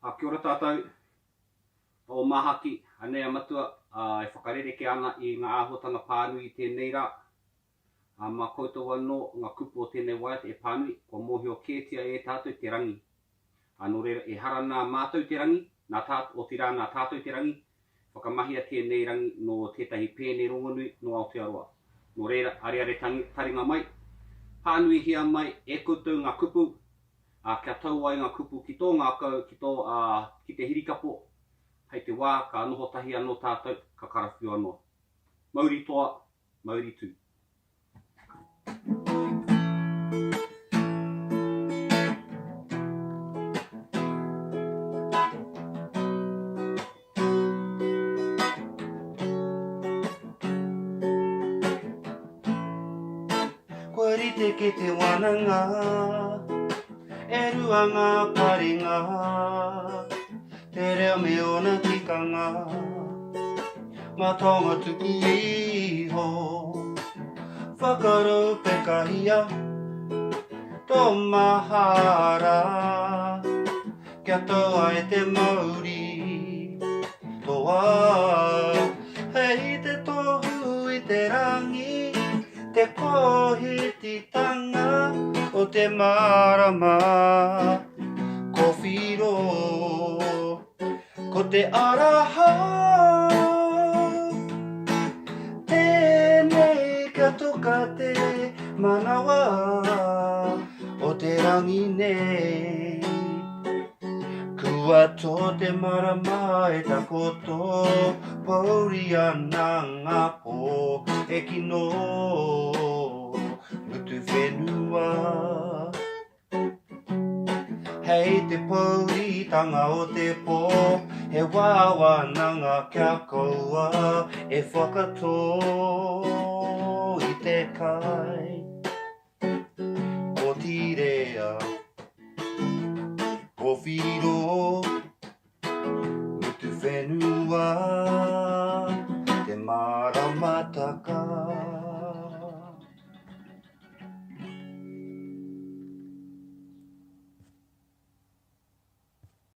Kia ora tātou, o Māhaki, anei a Matua e whakarerekē ana i ngā āhuatanga pānui i tēnei rā. Mā koutou anō ngā kupu o tēnei waiata e pānui, kua mōhio kētia e tātou te rangi. Nō reira, ehara nā mātou te rangi, nā tā, otirā nā tātou te rangi, whakamahia tēnei rangi nō tētahi pēne rongonui nō Aotearoa. Nō reira, areare taringa mai, pānuihia mai e koutou ngā kupu, ā, kia tau ai ngā kupu ki tō ngākau, ki tō, ā, ki te hirikapo, hei te wā ka noho tahi anō tātou, ka karawhiua noa. Mauri toa, mauri tū. Kua rite ki te wananga, e rua ngā paringa, te reo me ōna tikanga, ngā taonga tuku iho, whakaraupekahia tō mahara. Kia tau ai te mauri toa Hei te tohu i te rangi Te kōhititanga o te marama Ko Whiro Ko te ara hou Tēnei kia toka te manawa o te rangi nei. Kua tō te marama e takoto, pouri ana ngā pō e kino mutu whenua. Hei te pouritanga o te pō, he wā wānanga kia kaua e whakatō i te kai. Ko Tirea, ko Whiro.